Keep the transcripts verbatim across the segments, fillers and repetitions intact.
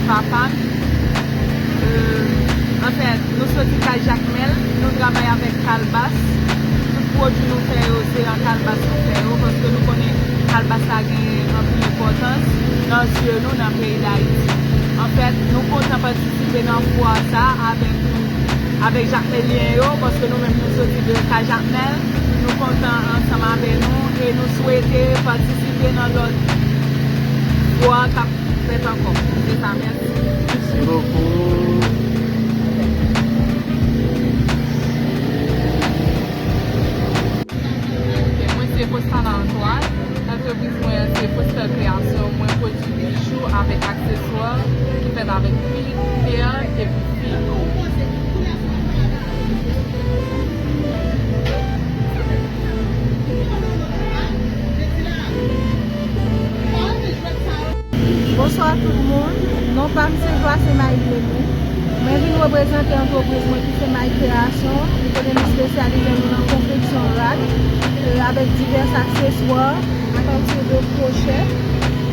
Papa m. Euh, anfèt, nou soti kay Jakmèl, nou travay avèk kalbas. Tout pwodui nou fè yo, se an kalbas nou fè yo, paske nou konnen kalbas la gen anpil enpòtans nan zye nou nan peyi Dayiti. Anfèt, nou kontan patisipe nan fwa sa avèk nou, avèk Jakmelyen yo, paske nou menm nou soti de kay Jakmèl. Nou kontan ansanm avè nou e nou swete patisipe nan lòt fwa k ap fèt ankò. Se sa, mèsi. Mèsi bokou. Mwen se Postana Antoine. Antrepriz mwen an se Postal Création. Mwen pwodui bijou avèk akseswa ki fèt avèk fil, pèl epi fil. Bonswa tout moun, non pa m se Joacine Marie Denis. Mwen vin reprezante antrepriz mwen ki se May Kreasyon, kote nou espesyalize nou nan konfeksyon rad, e, avèk divès akseswa apati de kwochè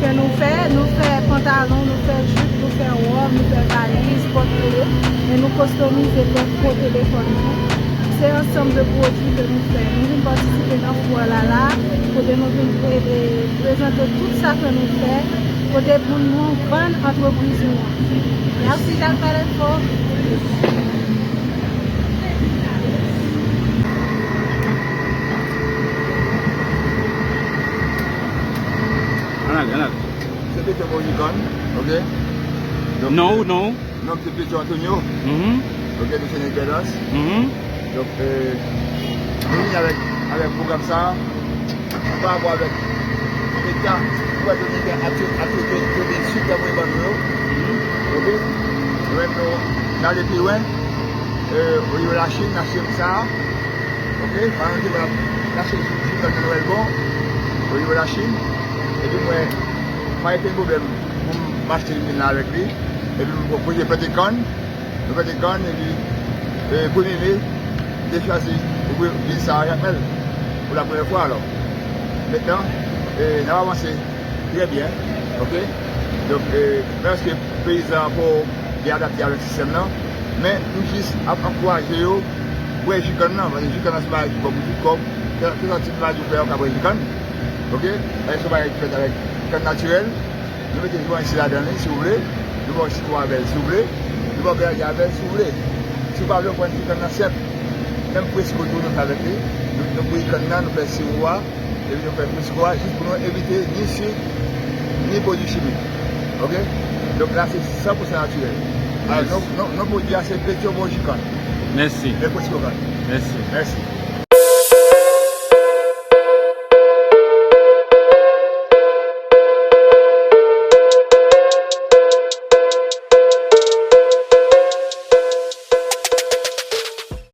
ke nou fè. Nou fè pantalon, nou fè jip, nou fè wòb, nou fè valiz, pòtkle, e nou kostomize pòt po telefòn nou. Se ansanm de pwodui ke nou fè. Nou vin patisipe nan fwa la la, kote nou vin pre- e prezante tout sa ke nou fè, kote pou nou vann antrepriz nou an. Mèsi Jakmèl Enfo. Ann ale, ann ale. Se Petyon Bojikòn, oke? Donk, non, ou non. Non, m se Petyon Antonio. Mhm. Oke, nou se Nèg Bèdans. Mhm. Donk, euh, nou vini avèk, avèk pwogram sa a, pa rapò avèk eta, pou wè Dominika ap, ap trete, trete sik ke mwen ban nou yo. Mhm. Oke? Nou menm nou, n ale pi lwen, euh, o nivo Lachin, n achte sa a. Oke? Pandan nou te pral achte jikòn nan Nwèl Bon, o nivo Lachin, epi mwen, pa gen okenn pwoblèm pou m achte jikòn nan avèk li, epi m pwopoze plante kann, nou plante kann, epi, euh, premye me, m te chwazi ouvri biznis sa a Jakmèl pou la premyè fwa, alò. Mentnan, euh, n ap avanse trè byen, oke? Donk, euh, paske peyizan an poko byen adapte avèk sistèm nan, men nou jis ap ankouraje yo bwè jikòn nan, paske jikòn nan se bagay ki bon pou tout kò, kèlkeswa tip maladi ou fè, ou ka bwè jikòn, oke? Paske se yon bagay ki fèt avèk kann natirèl, nou mete jwansi ladan li, si w vle. Nou ba w sitwon avè l, si w vle. Nou ba w bèje avè l, si w vle. Si w pa vle, w pran ti kann nan sèk. Menm presko tou nou fè avèk li. Nou, nou bouyi kann nan, nou fè siwo a. Epi nou fè presko a, jis pou nou evite ni sik, ni pwodui chimik. Oke? Donk la, se san pou san natirèl. Alò, non, non, non pwodui a, se Petyon Bojikòn. Mèsi. E presko kann. Mèsi. Mèsi.